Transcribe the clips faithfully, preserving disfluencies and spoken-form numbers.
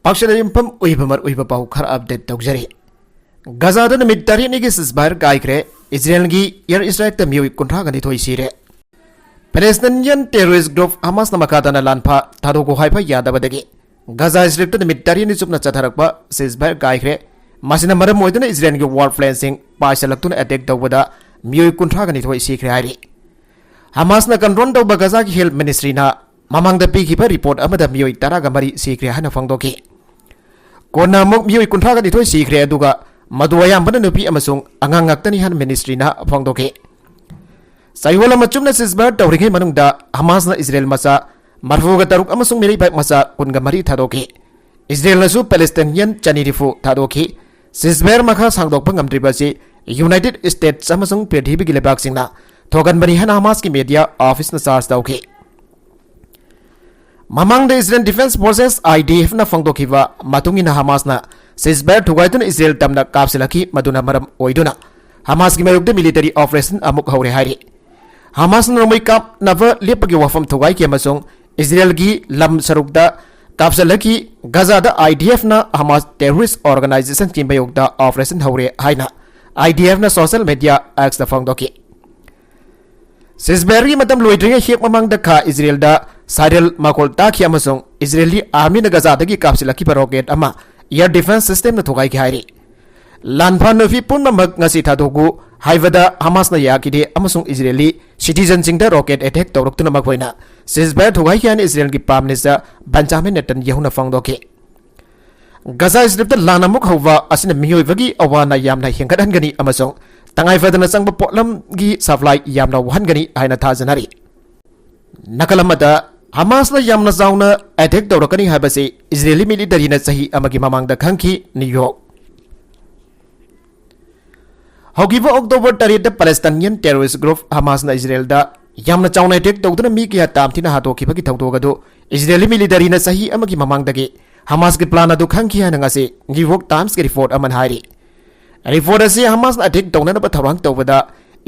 ꯄꯥꯛꯁꯟꯅ ꯌꯨꯝꯐꯝ ꯑꯣꯏꯕ ꯃꯔꯨꯑꯣꯏꯕ ꯄꯥꯎ ꯈꯔ ꯑꯞꯗꯦꯠ ꯇꯧꯖꯔꯤ꯫ ꯒꯖꯥꯗ ꯅꯨꯃꯤꯠ ꯇꯔꯦꯠꯅꯤꯒꯤ ceasefire ꯀꯥꯏꯈ꯭ꯔꯦ꯫ ꯏꯖꯔꯦꯜꯒꯤ air strikeꯇ ꯃꯤꯑꯣꯏ ꯀꯨꯟꯊ꯭ꯔꯥꯒ ꯅꯤꯊꯣꯏ ꯁꯤꯔꯦ꯫ Palestinian terrorist group ꯍꯃꯥꯁꯅ ꯃꯈꯥ ꯇꯥꯅ ꯂꯥꯟꯐꯥ ꯊꯥꯗꯣꯛꯈꯣ ꯍꯥꯏꯕ ꯌꯥꯗꯕꯗꯒꯤ ꯒꯖꯥ ꯁ꯭ꯇ꯭ꯔꯤꯞꯇ ꯅꯨꯃꯤꯠ ꯇꯔꯦꯠꯅꯤ ꯆꯨꯞꯅ ꯆꯠꯊꯔꯛꯄ ceasefire ꯀꯥꯏꯈ꯭ꯔꯦ꯫ ꯃꯁꯤꯅ ꯃꯔꯝ ꯑꯣꯏꯗꯨꯅ ꯏꯖꯔꯦꯜꯒꯤ war planeꯁꯤꯡ ꯄꯥꯏꯁꯤꯜꯂꯛꯇꯨꯅ attack ꯇꯧꯕꯗ ꯃꯤꯑꯣꯏ ꯀꯨꯟꯊ꯭ꯔꯥꯒ ꯅꯤꯊꯣꯏ ꯁꯤꯈ꯭ꯔꯦ ꯍꯥꯏꯔꯤ꯫ ꯍꯃꯥꯁꯅ control ꯇꯧꯕ ꯒꯖꯥꯒꯤ health ministryꯅ ꯃꯃꯥꯡꯗ ꯄꯤꯈꯤꯕ report ꯑꯃꯗ ꯃꯤꯑꯣꯏ ꯇꯔꯥꯒ ꯃꯔꯤ ꯁꯤꯈ꯭ꯔꯦ ꯍꯥꯏꯅ ꯐꯣꯡꯗꯣꯛꯈꯤ꯫ ꯀꯣꯟꯅ ꯑꯃꯨꯛ ꯃꯤꯑꯣꯏ ꯀꯨꯟꯊ꯭ꯔꯥꯒ ꯅꯤꯊꯣꯏ ꯁꯤꯈ꯭ꯔꯦ, ꯑꯗꯨꯒ ꯃꯗꯨ ꯑꯌꯥꯝꯕꯅ ꯅꯨꯄꯤ ꯑꯃꯁꯨꯡ ꯑꯉꯥꯡ ꯉꯥꯛꯇꯅꯤ ꯍꯥꯏꯅ ministryꯅ ꯐꯣꯡꯗꯣꯛꯈꯤ꯫ ꯆꯌꯣꯜ ꯑꯃ ꯆꯨꯞꯅ ceasefire ꯇꯧꯔꯤꯉꯩ ꯃꯅꯨꯡꯗ ꯍꯃꯥꯁꯅ ꯏꯖꯔꯦꯜ ꯃꯆꯥ ꯃꯔꯐꯨꯒ ꯇꯔꯨꯛ ꯑꯃꯁꯨꯡ ꯃꯤꯔꯩꯕꯥꯛ ꯃꯆꯥ ꯀꯨꯟꯒ ꯃꯔꯤ ꯊꯥꯗꯣꯛꯈꯤ꯫ ꯏꯖꯔꯦꯜꯅꯁꯨ Palestinian ꯆꯅꯤ ꯅꯤꯐꯨ ꯊꯥꯗꯣꯛꯈꯤ꯫ Ceasefire ꯃꯈꯥ ꯁꯥꯡꯗꯣꯛꯄ ꯉꯝꯗ꯭ꯔꯤꯕ ꯑꯁꯤ United States ꯑꯃꯁꯨꯡ ꯄ꯭ꯔꯤꯊꯤꯕꯤꯒꯤ ꯂꯩꯕꯥꯛꯁꯤꯡꯅ ꯊꯣꯛꯍꯟꯕꯅꯤ ꯍꯥꯏꯅ ꯍꯃꯥꯁꯀꯤ media officeꯅ charge ꯇꯧꯈꯤ꯫ ꯃꯃꯥꯡꯗ Israel Defense Forces, IDFꯅ ꯐꯣꯡꯗꯣꯛꯈꯤꯕ ꯃꯇꯨꯡ ꯏꯟꯅ, ꯍꯃꯥꯁꯅ ceasefire ꯊꯨꯒꯥꯏꯗꯨꯅ ꯏꯖꯔꯦꯜ ꯇꯝꯅ ꯀꯥꯞꯁꯤꯜꯂꯛꯈꯤ, ꯃꯗꯨꯅ ꯃꯔꯝ ꯑꯣꯏꯗꯨꯅ ꯍꯃꯥꯁꯀꯤ ꯃꯥꯌꯣꯛꯇ military operation ꯑꯃꯨꯛ ꯍꯧꯔꯦ ꯍꯥꯏꯔꯤ꯫ ꯍꯃꯥꯁꯅ ꯅꯣꯡꯃꯩ ꯀꯥꯞꯅꯕ ꯂꯦꯞꯄꯒꯤ ꯋꯥꯐꯝ ꯊꯨꯒꯥꯏꯈꯤ ꯑꯃꯁꯨꯡ ꯏꯖꯔꯦꯜꯒꯤ ꯂꯝ ꯁꯔꯨꯛꯇ ꯀꯥꯞꯁꯤꯜꯂꯛꯈꯤ꯫ ꯒꯖꯥꯗ IDFꯅ ꯍꯃꯥꯁ terrorist organizationꯒꯤ ꯃꯥꯌꯣꯛꯇ operation ꯍꯧꯔꯦ ꯍꯥꯏꯅ IDFꯅ social media Xꯇ ꯐꯣꯡꯗꯣꯛꯈꯤ꯫ Ceasefireꯒꯤ ꯃꯇꯝ ꯂꯣꯏꯗ꯭ꯔꯤꯉꯩ ꯍꯦꯛ ꯃꯃꯥꯡꯗ ꯈꯥ ꯏꯖꯔꯦꯜꯗ siren ꯃꯈꯣꯜ ꯇꯥꯈꯤ ꯑꯃꯁꯨꯡ ꯏꯖꯔꯦꯜꯂꯤ armyꯅ ꯒꯖꯥꯗꯒꯤ ꯀꯥꯞꯁꯤꯜꯂꯛꯈꯤꯕ rocket ꯑꯃ air defense systemꯅ ꯊꯨꯒꯥꯏꯈꯤ ꯍꯥꯏꯔꯤ꯫ ꯂꯥꯟꯐꯥ ꯅꯨꯄꯤ ꯄꯨꯝꯅꯃꯛ ꯉꯁꯤ ꯊꯥꯗꯣꯛꯎ ꯍꯥꯏꯕꯗ ꯍꯃꯥꯁꯅ ꯌꯥꯈꯤꯗꯦ ꯑꯃꯁꯨꯡ ꯏꯖꯔꯦꯜꯂꯤ citizenꯁꯤꯡꯗ rocket attack ꯇꯧꯔꯛꯇꯨꯅ ꯃꯈꯣꯏꯅ ceasefire ꯊꯨꯒꯥꯏꯈꯤ ꯍꯥꯏꯅ ꯏꯖꯔꯦꯜꯒꯤ Prime Minister Benjamin Netanyahuꯅ ꯐꯣꯡꯗꯣꯛꯈꯤ꯫ ꯒꯖꯥ ꯁ꯭ꯇ꯭ꯔꯤꯞꯇ ꯂꯥꯟ ꯑꯃꯨꯛ ꯍꯧꯕ ꯑꯁꯤꯅ ꯃꯤꯑꯣꯏꯕꯒꯤ ꯑꯋꯥ ꯑꯅꯥ ꯌꯥꯝꯅ ꯍꯦꯟꯒꯠꯍꯟꯒꯅꯤ ꯑꯃꯁꯨꯡ ꯇꯉꯥꯏ ꯐꯗꯅ ꯆꯪꯕ ꯄꯣꯠꯂꯝꯒꯤ supply ꯌꯥꯝꯅ ꯋꯥꯍꯟꯒꯅꯤ ꯍꯥꯏꯅ ꯊꯥꯖꯅꯔꯤ꯫ ꯅꯥꯀꯜ ꯑꯃꯗ, ꯍꯃꯥꯁꯅ ꯌꯥꯝꯅ ꯆꯥꯎꯅ attack ꯇꯧꯔꯛꯀꯅꯤ ꯍꯥꯏꯕꯁꯤ ꯏꯖꯔꯦꯂꯤ militaryꯅ ꯆꯍꯤ ꯑꯃꯒꯤ ꯃꯃꯥꯡꯗ ꯈꯪꯈꯤ꯫ New York꯫ ꯍꯧꯈꯤꯕ October ꯇꯔꯦꯠꯇ Palestinian terrorist group ꯍꯃꯥꯁꯅ ꯏꯖꯔꯦꯜꯗ ꯌꯥꯝꯅ ꯆꯥꯎꯅ attack ꯇꯧꯗꯨꯅ ꯃꯤ ꯀꯌꯥ ꯇꯥꯝꯊꯤꯅ ꯍꯥꯠꯇꯣꯛꯈꯤꯕꯒꯤ ꯊꯧꯗꯣꯛ ꯑꯗꯨ ꯏꯖꯔꯦꯂꯤ militaryꯅ ꯆꯍꯤ ꯑꯃꯒꯤ ꯃꯃꯥꯡꯗꯒꯤ ꯍꯃꯥꯁꯀꯤ plan ꯑꯗꯨ ꯈꯪꯈꯤ ꯍꯥꯏꯅ ꯉꯁꯤ New York Timesꯀꯤ report ꯑꯃꯅ ꯍꯥꯏꯔꯤ꯫ Report ꯑꯁꯤ ꯍꯃꯥꯁꯅ attack ꯇꯧꯅꯅꯕ ꯊꯧꯔꯥꯡ ꯇꯧꯕꯗ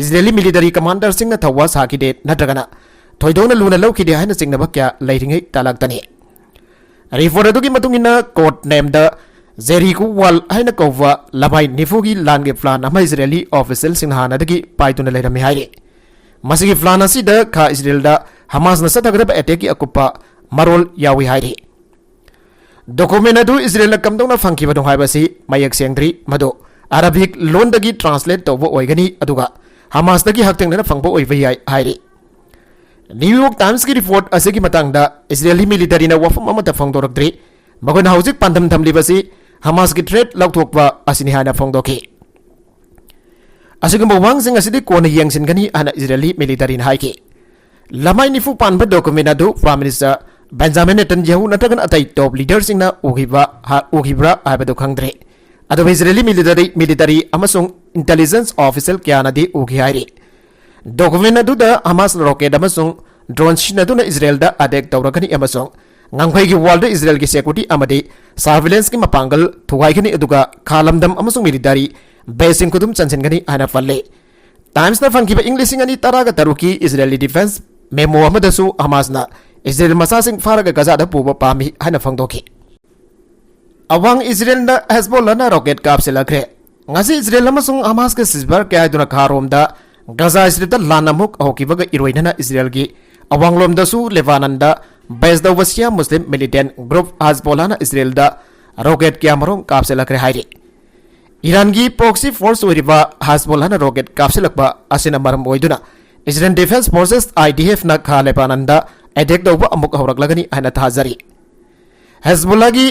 ꯏꯖꯔꯦꯂꯤ military commanderꯁꯤꯡꯅ ꯊꯧꯋꯥ ꯁꯥꯈꯤꯗꯦ ꯅꯠꯇ꯭ꯔꯒꯅ ꯊꯣꯏꯗꯣꯛꯅ ꯂꯨꯅ ꯂꯧꯈꯤꯗꯦ ꯍꯥꯏꯅ ꯆꯤꯡꯅꯕ ꯀꯌꯥ ꯂꯩꯔꯤꯉꯩ ꯇꯥꯂꯛꯇꯅꯤ꯫ Report ꯑꯗꯨꯒꯤ ꯃꯇꯨꯡ ꯏꯟꯅ, code named Jericho Wall ꯍꯥꯏꯅ ꯀꯧꯕ ꯂꯃꯥꯏ ꯅꯤꯐꯨꯒꯤ ꯂꯥꯟꯒꯤ plan ꯑꯃ ꯏꯖꯔꯦꯂꯤ officialꯁꯤꯡꯅ ꯍꯥꯟꯅꯗꯒꯤ ꯄꯥꯏꯗꯨꯅ ꯂꯩꯔꯝꯃꯤ ꯍꯥꯏꯔꯤ꯫ ꯃꯁꯤꯒꯤ plan ꯑꯁꯤꯗ ꯈꯥ ꯏꯖꯔꯦꯜꯗ ꯍꯃꯥꯁꯅ ꯆꯠꯊꯒꯗꯕ attackꯀꯤ ꯑꯀꯨꯞꯄ ꯃꯔꯣꯜ ꯌꯥꯎꯏ ꯍꯥꯏꯔꯤ꯫ Document ꯑꯗꯨ ꯏꯖꯔꯦꯜꯅ ꯀꯝꯗꯧꯅ ꯐꯪꯈꯤꯕꯅꯣ ꯍꯥꯏꯕꯁꯤ ꯃꯌꯦꯛ ꯁꯦꯡꯗ꯭ꯔꯤ꯫ ꯃꯗꯨ Arabic ꯂꯣꯟꯗꯒꯤ translate ꯇꯧꯕ ꯑꯣꯏꯒꯅꯤ, ꯑꯗꯨꯒ ꯍꯃꯥꯁꯇꯒꯤ ꯍꯛꯊꯦꯡꯅꯅ ꯐꯪꯕ ꯑꯣꯏꯕ ꯌꯥꯏ ꯍꯥꯏꯔꯤ꯫ New York Timesꯀꯤ report ꯑꯁꯤꯒꯤ ꯃꯇꯥꯡꯗ ꯏꯖꯔꯦꯂꯤ militaryꯅ ꯋꯥꯐꯝ ꯑꯃꯠꯇ ꯐꯣꯡꯗꯣꯔꯛꯇ꯭ꯔꯤ꯫ ꯃꯈꯣꯏꯅ ꯍꯧꯖꯤꯛ ꯄꯥꯟꯗꯝ ꯊꯝꯂꯤꯕꯁꯤ ꯍꯃꯥꯁꯀꯤ threat ꯂꯧꯊꯣꯛꯄ ꯑꯁꯤꯅꯤ ꯍꯥꯏꯅ ꯐꯣꯡꯗꯣꯛꯈꯤ꯫ ꯑꯁꯤꯒꯨꯝꯕ ꯋꯥꯍꯪꯁꯤꯡ ꯑꯁꯤꯗꯤ ꯀꯣꯟꯅ ꯌꯦꯡꯁꯤꯟꯒꯅꯤ ꯍꯥꯏꯅ ꯏꯖꯔꯦꯂꯤ militaryꯅ ꯍꯥꯏꯈꯤ꯫ ꯂꯃꯥꯏ ꯅꯤꯐꯨ ꯄꯥꯟꯕ document ꯑꯗꯨ Prime Minister Benjamin Netanyahu ꯅꯠꯇ꯭ꯔꯒꯅ ꯑꯇꯩ top leaderꯁꯤꯡꯅ ꯎꯈꯤꯕ, ꯍꯥ-, ꯎꯈꯤꯕ꯭ꯔꯥ ꯍꯥꯏꯕꯗꯨ ꯈꯪꯗ꯭ꯔꯦ꯫ ꯑꯗꯨꯕꯨ ꯏꯖꯔꯦꯂꯤ military, military ꯑꯃꯁꯨꯡ intelligence official ꯀꯌꯥꯅꯗꯤ ꯎꯈꯤ ꯍꯥꯏꯔꯤ꯫ Document ꯑꯗꯨꯗ ꯍꯃꯥꯁꯅ rocket ꯑꯃꯁꯨꯡ drone ꯁꯤꯖꯤꯟꯅꯗꯨꯅ ꯏꯖꯔꯦꯜꯗ attack ꯇꯧꯔꯛꯀꯅꯤ ꯑꯃꯁꯨꯡ ꯉꯝꯈꯩꯒꯤ wallꯗ ꯏꯖꯔꯦꯜꯒꯤ security ꯑꯃꯗꯤ surveillancꯀꯤ ꯃꯄꯥꯡꯒꯜ ꯊꯨꯒꯥꯏꯒꯅꯤ, ꯑꯗꯨꯒ ꯈꯥ ꯂꯝꯗꯝ ꯑꯃꯁꯨꯡ military baseꯁꯤꯡ ꯈꯨꯗꯨꯝ ꯆꯟꯁꯤꯟꯒꯅꯤ ꯍꯥꯏꯅ ꯄꯜꯂꯤ꯫ Timesꯅ ꯐꯪꯈꯤꯕ ꯏꯪ ꯂꯤꯁꯤꯡ ꯑꯅꯤ ꯇꯔꯥꯒ ꯇꯔꯨꯛꯀꯤ ꯏꯖꯔꯦꯜꯒꯤ defence memo ꯑꯃꯗꯁꯨ ꯍꯃꯥꯁꯅ ꯏꯖꯔꯦꯜ ꯃꯆꯥꯁꯤꯡ ꯐꯥꯔꯒ ꯒꯖꯥꯗ ꯄꯨꯕ ꯄꯥꯝꯃꯤ ꯍꯥꯏꯅ ꯐꯣꯡꯗꯣꯛꯈꯤ꯫ ꯑꯋꯥꯡ ꯏꯖꯔꯦꯜꯗ ꯍꯦꯖꯕꯣꯜꯂꯥꯅ rocket ꯀꯥꯞꯁꯤꯜꯂꯛꯈ꯭ꯔꯦ꯫ ꯉꯁꯤ ꯏꯖꯔꯦꯜ ꯑꯃꯁꯨꯡ ꯍꯃꯥꯁꯀꯤ ceasefire ꯀꯌꯥ ꯍꯥꯏꯗꯨꯅ ꯈꯥꯔꯣꯝꯗ ꯒꯖꯥ ꯁ꯭ꯇ꯭ꯔꯤꯞꯇ ꯂꯥꯟ ꯑꯃꯨꯛ ꯍꯧꯈꯤꯕꯒ ꯏꯔꯣꯏꯅꯅ ꯏꯖꯔꯦꯜꯒꯤ ꯑꯋꯥꯡꯂꯣꯝꯗꯁꯨ ꯂꯦꯕꯥꯅꯟꯗ base ꯇꯧꯕ Shia Muslim militant group ꯍꯦꯖꯕꯣꯜꯂꯥꯅ ꯏꯖꯔꯦꯜꯗ rocket ꯀꯌꯥ ꯃꯔꯨꯝ ꯀꯥꯞꯁꯤꯜꯂꯛꯈ꯭ꯔꯦ ꯍꯥꯏꯔꯤ꯫ ꯏꯔꯥꯟꯒꯤ proxy force ꯑꯣꯏꯔꯤꯕ ꯍꯦꯖꯕꯣꯜꯂꯥꯅ rocket ꯀꯥꯞꯁꯤꯜꯂꯛꯄ ꯑꯁꯤꯅ ꯃꯔꯝ ꯑꯣꯏꯗꯨꯅ Israel Defense Forces, IDFꯅ ꯈꯥ ꯂꯦꯕꯥꯅꯟꯗ attack ꯇꯧꯕ ꯑꯃꯨꯛ ꯍꯧꯔꯛꯂꯒꯅꯤ ꯍꯥꯏꯅ ꯊꯥꯖꯔꯤ꯫ ꯍꯦꯖꯕꯣꯜꯂꯥꯒꯤ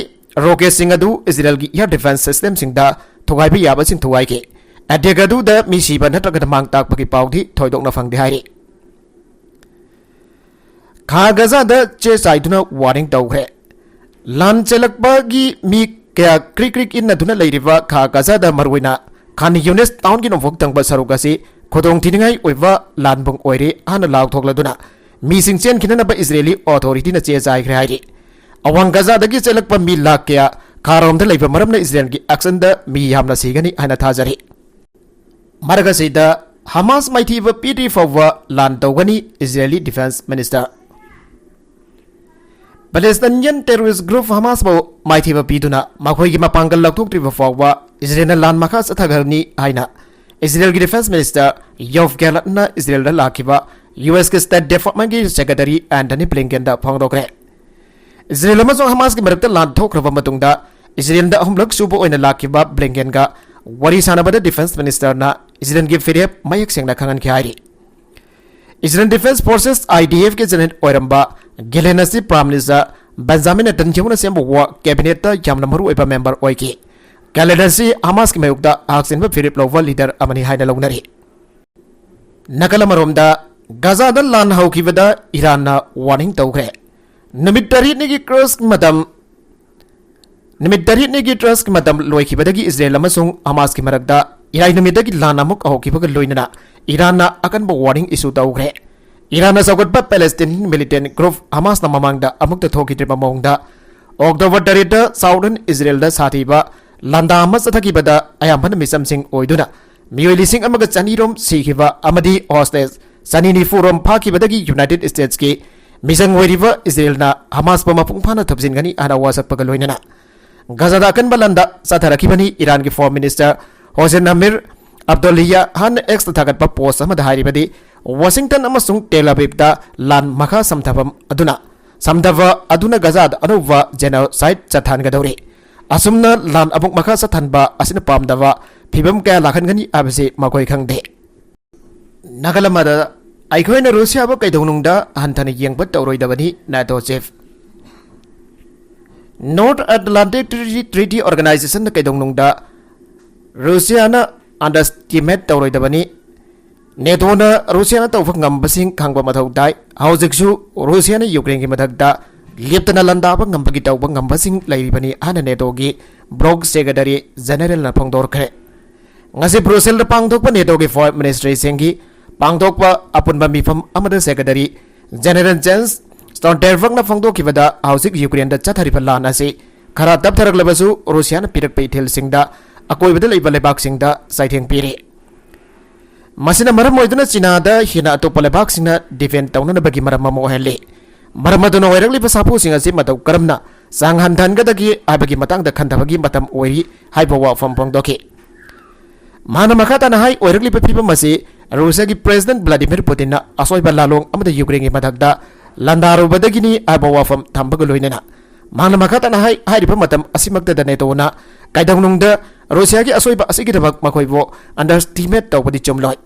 rocketꯁꯤꯡ ꯑꯗꯨ ꯏꯖꯔꯦꯜꯒꯤ air defense systemꯁꯤꯡꯗ ꯊꯨꯒꯥꯏꯕ ꯌꯥꯕꯁꯤꯡ ꯊꯨꯒꯥꯏꯈꯤ꯫ Attack ꯑꯗꯨꯗ ꯃꯤ ꯁꯤꯕ ꯅꯠꯇ꯭ꯔꯒ ꯃꯥꯡ ꯇꯥꯛꯄꯒꯤ ꯄꯥꯎꯗꯤ ꯊꯣꯏꯗꯣꯛꯅ ꯐꯪꯗꯦ ꯍꯥꯏꯔꯤ꯫ ꯈꯥ ꯒꯖꯥꯗ ꯆꯦ ꯆꯥꯏꯗꯨꯅ warning ꯇꯧꯈ꯭ꯔꯦ꯫ ꯂꯥꯟ ꯆꯦꯜꯂꯛꯄꯒꯤ ꯃꯤ ꯀꯌꯥ ꯀ꯭ꯔꯤꯛ ꯀ꯭ꯔꯤꯛ ꯏꯟꯅꯗꯨꯅ ꯂꯩꯔꯤꯕ ꯈꯥ ꯒꯖꯥꯗ ꯃꯔꯨꯑꯣꯏꯅ ꯈꯥꯟ ꯌꯨꯅꯤꯁ townꯒꯤ ꯅꯣꯡꯄꯣꯛ ꯊꯪꯕ ꯁꯔꯨꯛ ꯑꯁꯤ ꯈꯨꯗꯣꯡꯊꯤꯅꯤꯡꯉꯥꯏ ꯑꯣꯏꯕ ꯂꯥꯟꯕꯨꯡ ꯑꯣꯏꯔꯦ ꯍꯥꯏꯅ ꯂꯥꯎꯊꯣꯛꯂꯗꯨꯅ ꯃꯤꯁꯤꯡ ꯆꯦꯟꯈꯤꯅꯅꯕ ꯏꯖꯔꯦꯂꯤ authorityꯅ ꯆꯦ ꯆꯥꯏꯈ꯭ꯔꯦ ꯍꯥꯏꯔꯤ꯫ ꯑꯋꯥꯡ ꯒꯖꯥꯗꯒꯤ ꯆꯦꯜꯂꯛꯄ ꯃꯤ ꯂꯥꯈ ꯀꯌꯥ ꯈꯥꯔꯣꯝꯗ ꯂꯩꯕ ꯃꯔꯝꯅ ꯏꯖꯔꯦꯜꯒꯤ actionꯗ ꯃꯤ ꯌꯥꯝꯅ ꯁꯤꯒꯅꯤ ꯍꯥꯏꯅ ꯊꯥꯖꯔꯤ꯫ ꯃꯔꯛ ꯑꯁꯤꯗ ꯍꯃꯥꯁ ꯃꯥꯏꯊꯤꯕ ꯄꯤꯗ꯭ꯔꯤ ꯐꯥꯎꯕ ꯂꯥꯟ ꯇꯧꯒꯅꯤ, Israeli defense minister꯫ Palestinian terrorist group Hamasꯄꯨ ꯃꯥꯏꯊꯤꯕ ꯄꯤꯗꯨꯅ ꯃꯈꯣꯏꯒꯤ ꯃꯄꯥꯡꯒꯜ ꯂꯧꯊꯣꯛꯇ꯭ꯔꯤꯕ ꯐꯥꯎꯕ ꯏꯖꯔꯦꯜꯅ ꯂꯥꯟ ꯃꯈꯥ ꯆꯠꯊꯒꯅꯤ ꯍꯥꯏꯅ ꯏꯖꯔꯦꯜꯒꯤ defence minister Yoav Gallantꯅ ꯏꯖꯔꯦꯜꯗ ꯂꯥꯛꯈꯤꯕ ꯌꯨ ꯑꯦꯁꯀꯤ State Departmentꯀꯤ Secretary Antony Blinkenꯗ ꯐꯣꯡꯗꯣꯛꯈ꯭ꯔꯦ꯫ ꯏꯖꯔꯦꯜ ꯑꯃꯁꯨꯡ ꯍꯃꯥꯁꯀꯤ ꯃꯔꯛꯇ ꯂꯥꯟ ꯊꯣꯛꯈ꯭ꯔꯕ ꯃꯇꯨꯡꯗ ꯏꯖꯔꯦꯜꯗ ꯑꯍꯨꯝꯂꯛ ꯁꯨꯕ ꯑꯣꯏꯅ ꯂꯥꯛꯈꯤꯕ ꯕ꯭ꯂꯤꯡꯀꯦꯟꯒ ꯋꯥꯔꯤ ꯁꯥꯟꯅꯕꯗ defence ministerꯅ ꯏꯖꯔꯦꯜꯒꯤ ꯐꯤꯔꯦꯞ ꯃꯌꯦꯛ ꯁꯦꯡꯅ ꯈꯪꯍꯟꯈꯤ ꯍꯥꯏꯔꯤ꯫ Israel Defense Forces, IDFꯀꯤ general ꯑꯣꯏꯔꯝꯕ ꯒꯦꯂꯦꯟ ꯑꯁꯤ Prime Minister Benjamin Netanyahuꯅ ꯁꯦꯝꯕ war cabinetꯇ ꯌꯥꯝꯅ ꯃꯔꯨꯑꯣꯏꯕ member ꯑꯣꯏꯈꯤ꯫ ꯒꯦꯂꯦꯟ ꯑꯁꯤ ꯍꯃꯥꯁꯀꯤ ꯃꯥꯌꯣꯛꯇ ꯍꯛꯆꯤꯟꯕ ꯐꯤꯔꯦꯞ ꯂꯧꯕ leader ꯑꯃꯅꯤ ꯍꯥꯏꯅ ꯂꯧꯅꯔꯤ꯫ ꯅꯥꯀꯜ ꯑꯃꯔꯣꯝꯗ, ꯒꯥꯖꯥꯗ ꯂꯥꯟ ꯍꯧꯈꯤꯕꯗ ꯏꯔꯥꯟꯅ warning ꯇꯧꯈ꯭ꯔꯦ꯫ ꯅꯨꯃꯤꯠ ꯇꯔꯦꯠꯅꯤꯒꯤ truce ꯃꯇꯝ ꯅꯨꯃꯤꯠ ꯇꯔꯦꯠꯅꯤꯒꯤ truceꯀꯤ ꯃꯇꯝ ꯂꯣꯏꯈꯤꯕꯗꯒꯤ ꯏꯖꯔꯦꯜ ꯑꯃꯁꯨꯡ ꯍꯃꯥꯁꯀꯤ ꯃꯔꯛꯇ ꯏꯔꯥꯏ ꯅꯨꯃꯤꯠꯇꯒꯤ ꯂꯥꯟ ꯑꯃꯨꯛ ꯍꯧꯈꯤꯕꯒ ꯂꯣꯏꯅꯅ ꯏꯔꯥꯟꯅ ꯑꯀꯟꯕ warning issue ꯇꯧꯈ꯭ꯔꯦ꯫ ꯏꯔꯥꯟꯅ ꯆꯥꯎꯈꯠꯄ Palestinian militant group ꯍꯃꯥꯁꯅ ꯃꯃꯥꯡꯗ ꯑꯃꯨꯛꯇ ꯊꯣꯛꯈꯤꯗ꯭ꯔꯤꯕ ꯃꯑꯣꯡꯗ October ꯇꯔꯦꯠꯇ Southern Israelꯗ ꯁꯥꯊꯤꯕ ꯂꯥꯟꯗꯥ ꯑꯃ ꯆꯠꯊꯈꯤꯕꯗ ꯑꯌꯥꯝꯕꯅ ꯃꯤꯆꯝꯁꯤꯡ ꯑꯣꯏꯗꯨꯅ ꯃꯤꯑꯣꯏ ꯂꯤꯁꯤꯡ ꯑꯃꯒ ꯆꯅꯤꯔꯣꯝ ꯁꯤꯈꯤꯕ ꯑꯃꯗꯤ hostage ꯆꯅꯤ ꯅꯤꯐꯨꯔꯣꯝ ꯐꯥꯈꯤꯕꯗꯒꯤ United Statesꯀꯤ ꯃꯤꯆꯪ ꯑꯣꯏꯔꯤꯕ ꯏꯖꯔꯦꯜꯅ ꯍꯃꯥꯁꯄꯨ ꯃꯄꯨꯡ ꯐꯥꯅ ꯊꯨꯞꯆꯤꯟꯒꯅꯤ ꯍꯥꯏꯅ ꯋꯥꯁꯛꯄꯒ ꯂꯣꯏꯅꯅ ꯒꯥꯖꯥꯗ ꯑꯀꯟꯕ ꯂꯥꯟꯗꯥ ꯆꯠꯊꯔꯛꯈꯤꯕꯅꯤ꯫ ꯏꯔꯥꯟꯒꯤ Foreign Minister ꯍꯣꯁꯦꯟ ꯑꯃꯤꯔ ꯑꯕꯗꯣꯂꯤꯌꯥꯍꯟ Xꯇ ꯊꯥꯒꯠꯄ post ꯑꯃꯗ ꯍꯥꯏꯔꯤꯕꯗꯤ, ꯋꯥꯁꯤꯡꯇꯟ ꯑꯃꯁꯨꯡ ꯇꯦꯜ ꯑꯕꯤꯕꯇ ꯂꯥꯟ ꯃꯈꯥ ꯁꯝꯊꯐꯝ ꯑꯗꯨꯅ ꯁꯝꯊꯕ ꯑꯗꯨꯅ ꯒꯥꯖꯥꯗ ꯑꯅꯧꯕ genocide ꯆꯠꯊꯍꯟꯒꯗꯧꯔꯤ꯫ ꯑꯁꯨꯝꯅ ꯂꯥꯟ ꯑꯃꯨꯛ ꯃꯈꯥ ꯆꯠꯊꯍꯟꯕ ꯑꯁꯤꯅ ꯄꯥꯝꯗꯕ ꯐꯤꯕꯝ ꯀꯌꯥ ꯂꯥꯛꯍꯟꯒꯅꯤ ꯍꯥꯏꯕꯁꯤ ꯃꯈꯣꯏ ꯈꯪꯗꯦ꯫ ꯅꯥꯀꯜ ꯑꯃꯗ, ꯑꯩꯈꯣꯏꯅ ꯔꯨꯁꯤꯌꯥꯕꯨ ꯀꯩꯗꯧꯅꯨꯡꯗ ꯍꯟꯊꯅ ꯌꯦꯡꯕ ꯇꯧꯔꯣꯏꯗꯕꯅꯤ, NATO chief꯫ North Atlantic Treaty, Treaty Organizationꯅ ꯀꯩꯗꯧꯅꯨꯡꯗ ꯔꯨꯁꯤꯌꯥꯅ underestimate ꯇꯧꯔꯣꯏꯗꯕꯅꯤ꯫ NATOꯅ ꯔꯨꯁꯤꯌꯥꯅ ꯇꯧꯕ ꯉꯝꯕꯁꯤꯡ ꯈꯪꯕ ꯃꯊꯧ ꯇꯥꯏ꯫ ꯍꯧꯖꯤꯛꯁꯨ ꯔꯨꯁꯤꯌꯥꯅ ꯌꯨꯀ꯭ꯔꯦꯟꯒꯤ ꯃꯊꯛꯇ ꯂꯦꯞꯇꯅ ꯂꯥꯟꯗꯥꯕ ꯉꯝꯕꯒꯤ ꯇꯧꯕ ꯉꯝꯕꯁꯤꯡ ꯂꯩꯔꯤꯕꯅꯤ ꯍꯥꯏꯅ NATOꯒꯤ Brock Secretary Generalꯅ ꯐꯣꯡꯗꯣꯔꯛꯈ꯭ꯔꯦ꯫ ꯉꯁꯤ Brusselsꯗ ꯄꯥꯡꯊꯣꯛꯄ NATOꯒꯤ Foreign Ministryꯁꯤꯡꯒꯤ ꯄꯥꯡꯊꯣꯛꯄ ꯑꯄꯨꯟꯕ ꯃꯤꯐꯝ ꯑꯃꯗ Secretary General Jens Stoltenbergꯅ ꯐꯣꯡꯗꯣꯛꯈꯤꯕꯗ, ꯍꯧꯖꯤꯛ ꯌꯨꯀ꯭ꯔꯦꯟꯗ ꯆꯠꯊꯔꯤꯕ ꯂꯥꯟ ꯑꯁꯤ ꯈꯔ ꯇꯞꯊꯔꯛꯂꯕꯁꯨ ꯔꯨꯁꯤꯌꯥꯅ ꯄꯤꯔꯛꯄ ꯏꯊꯤꯜꯁꯤꯡꯗ ꯑꯀꯣꯏꯕꯗ ꯂꯩꯕ ꯂꯩꯕꯥꯛꯁꯤꯡꯗ ꯆꯩꯊꯦꯡ ꯄꯤꯔꯤ꯫ ꯃꯁꯤꯅ ꯃꯔꯝ ꯑꯣꯏꯗꯨꯅ ꯆꯤꯅꯥꯗ ꯍꯦꯟꯅ ꯑꯇꯣꯞꯄ ꯂꯩꯕꯥꯛꯁꯤꯡꯅ defend ꯇꯧꯅꯅꯕꯒꯤ ꯃꯔꯝ ꯑꯃ ꯑꯣꯏꯍꯜꯂꯤ꯫ ꯃꯔꯝ ꯑꯗꯨꯅ ꯑꯣꯏꯔꯛꯂꯤꯕ ꯁꯥꯐꯨꯁꯤꯡ ꯑꯁꯤ ꯃꯇꯧ ꯀꯔꯝꯅ ꯆꯥꯡ ꯍꯟꯊꯍꯟꯒꯗꯒꯦ ꯍꯥꯏꯕꯒꯤ ꯃꯇꯥꯡꯗ ꯈꯟꯊꯕꯒꯤ ꯃꯇꯝ ꯑꯣꯏꯔꯤ ꯍꯥꯏꯕ ꯋꯥꯐꯝ ꯐꯣꯡꯗꯣꯛꯈꯤ꯫ ꯃꯍꯥꯛꯅ ꯃꯈꯥ ꯇꯥꯅ ꯍꯥꯏ, ꯑꯣꯏꯔꯛꯂꯤꯕ ꯐꯤꯕꯝ ꯑꯁꯤ ꯔꯨꯁꯤꯌꯥꯒꯤ ꯄ꯭ꯔꯦꯁꯤꯗꯦꯟꯠ ꯚ꯭ꯂꯥꯗꯤꯃꯤꯔ ꯄꯨꯇꯤꯟꯅ ꯑꯁꯣꯏꯕ ꯂꯥꯂꯣꯡ ꯑꯃꯗꯤ ꯌꯨꯀ꯭ꯔꯦꯟꯒꯤ ꯃꯊꯛꯇ ꯂꯥꯟꯗꯥꯔꯨꯕꯗꯒꯤꯅꯤ ꯍꯥꯏꯕ ꯋꯥꯐꯝ ꯊꯝꯕꯒ ꯂꯣꯏꯅꯅ ꯃꯍꯥꯛꯅ ꯃꯈꯥ ꯇꯥꯅ ꯍꯥꯏ, ꯍꯥꯏꯔꯤꯕ ꯃꯇꯝ ꯑꯁꯤꯃꯛꯇꯗ ꯅꯦꯇꯣꯅ ꯀꯩꯗꯧꯅꯨꯡꯗ ꯔꯨꯁꯤꯌꯥꯒꯤ ꯑꯁꯣꯏꯕ ꯑꯁꯤꯒꯤꯗꯃꯛ ꯃꯈꯣꯏꯕꯨ underestimate ꯇꯧꯕꯗꯤ ꯆꯨꯝꯂꯣꯏ꯫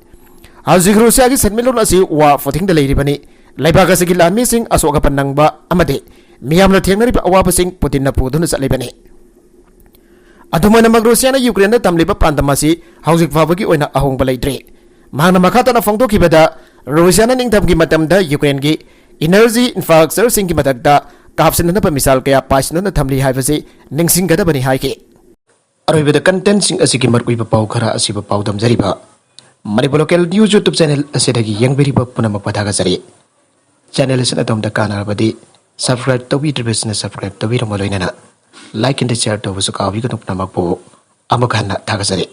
ꯍꯧꯖꯤꯛ ꯔꯨꯁꯤꯌꯥꯒꯤ ꯁꯦꯟꯃꯤꯠꯂꯣꯟ ꯑꯁꯤ war footing ꯗ ꯂꯩꯔꯤꯕꯅꯤ꯫ ꯂꯩꯕꯥꯛ ꯑꯁꯤꯒꯤ ꯂꯥꯟꯃꯤꯁꯤꯡ ꯑꯁꯣꯛ ꯑꯄꯟ ꯅꯪꯕ ꯑꯃꯗꯤ ꯃꯤꯌꯥꯝꯅ ꯊꯦꯡꯅꯔꯤꯕ ꯑꯋꯥꯕꯁꯤꯡ ꯄꯨꯇꯤꯟꯅ ꯄꯨꯗꯨꯅ ꯆꯠꯂꯤꯕꯅꯤ꯫ ꯑꯗꯨꯝ ꯑꯣꯏꯅꯃꯛ, ꯔꯨꯁꯤꯌꯥꯅ ꯌꯨꯀ꯭ꯔꯦꯟꯗ ꯊꯝꯂꯤꯕ ꯄꯥꯟꯗꯝ ꯑꯁꯤ ꯍꯧꯖꯤꯛ ꯐꯥꯎꯕꯒꯤ ꯑꯣꯏꯅ ꯑꯍꯣꯡꯕ ꯂꯩꯇ꯭ꯔꯤ꯫ ꯃꯍꯥꯛꯅ ꯃꯈꯥ ꯇꯥꯅ ꯐꯣꯡꯗꯣꯛꯈꯤꯕꯗ, ꯔꯨꯁꯤꯌꯥꯅ ꯅꯤꯡꯊꯝꯒꯤ ꯃꯇꯝꯗ ꯌꯨꯀ꯭ꯔꯦꯟꯒꯤ energy infrastructure ꯁꯤꯡꯒꯤ ꯃꯊꯛꯇ ꯀꯥꯞꯁꯤꯟꯅꯅꯕ missile ꯀꯌꯥ ꯄꯥꯏꯁꯤꯟꯅꯗꯨꯅ ꯊꯝꯂꯤ ꯍꯥꯏꯕꯁꯤ ꯅꯤꯡꯁꯤꯡꯒꯗꯕꯅꯤ ꯍꯥꯏꯈꯤ꯫ ꯑꯔꯣꯏꯕꯗ content ꯁꯤꯡ ꯑꯁꯤꯒꯤ ꯃꯔꯨꯑꯣꯏꯕ ꯄꯥꯎ ꯈꯔ ꯑꯁꯤꯕꯨ ꯄꯥꯎꯗꯝꯖꯔꯤꯕ Manipur local news YouTube channel ꯑꯁꯤꯗꯒꯤ ꯌꯦꯡꯕꯤꯔꯤꯕ ꯄꯨꯝꯅꯃꯛꯄꯨ ꯊꯥꯒꯠꯆꯔꯤ꯫ Channel ꯑꯁꯤꯅ ꯑꯗꯣꯝꯗ ꯀꯥꯟꯅꯔꯕꯗꯤ subscribe ꯇꯧꯕꯤꯗ꯭ꯔꯤꯕꯁꯤꯡꯅ subscribe ꯇꯧꯕꯤꯔꯝꯕ ꯂꯣꯏꯅꯅ like and share ꯇꯧꯕꯁꯨ ꯀꯥꯎꯕꯤꯒꯅꯨ꯫ ꯄꯨꯝꯅꯃꯛꯄꯨ ꯑꯃꯨꯛ ꯍꯟꯅ ꯊꯥꯒꯠꯆꯔꯤ꯫